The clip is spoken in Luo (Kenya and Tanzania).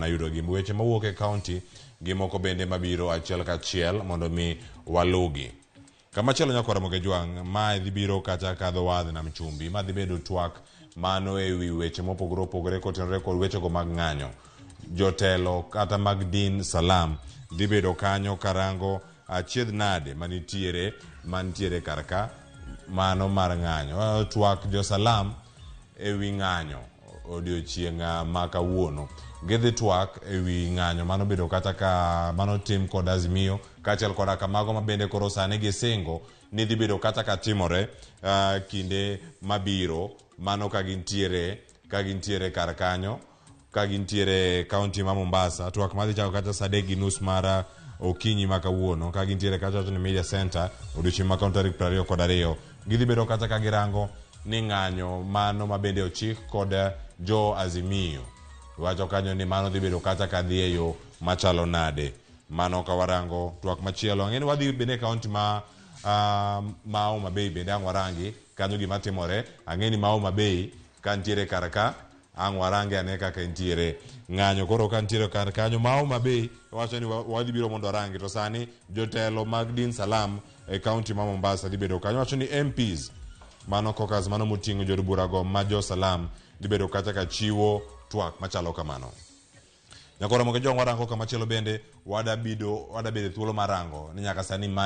mana yudogi. Weche mawuok e kaunti gi moko bende mabiro achiel kachiel mondo mi walugi. Kamachielo nyakwar Ramogi Jwang', mae dhi biro kata kadho wadh nam chumbi, ma dhi bedo twak mano e wi weche mopogore opogore kotenore kod wechego mag ng'anyo. Jotelo kata mag din Salam dhi bedo kanyo karango achiedh nade manitiere mantiere kar ka mano mar ng'anyo. Twak jo Salam e wi ng'anyo odiochieng' ma kawuono. Gidhi twak e wi ng'anyo mano bedo kata ka mano tim kod Azimio kaachiel koda ka mago ma bende koro sani gisingo ni dhi bedo kata ka timore kinde mabiro mano ka gintiere ka gintiere kar kanyo ka gintiere e kaunti ma Mombasa. Twak madhi chako kata saa 3:30 mar okinyi ma kawuono ka gintiere kacha wacho ni Media Center odiochieng' ma kawuono tarik 22. Gidhi bedo kata ka girango ni ng'anyo mano ma bende ochik kod jo Azimio wacho kanyo ni mano dhi bedo kata ka dhi e yo machalo nade. Mano ka warango twak machielo, ang'e ni wadhi bende e kaunti ma Homa Bay bende ang' warangi kanyo gima timore. Ang'e ni ma Homa Bay ka nitiere kar ka ang' warange ane kaka entiere ng'anyo koro ka nitiere kar kanyo ma Homa Bay wacho ni wadhi biro mondo warangi to sani jotelo mag din Salam e kaunti ma Mombasa dhi bedo kanyo wacho ni MPs mano caucus mano moting'o jood burago ma jo Salam dhi bedo kacha ka chiwo twak machalo kamano. Nyakoro Ramogi Jwang' warango kamachielo bende wadabedo thuolo mar rango ni nyaka sani mane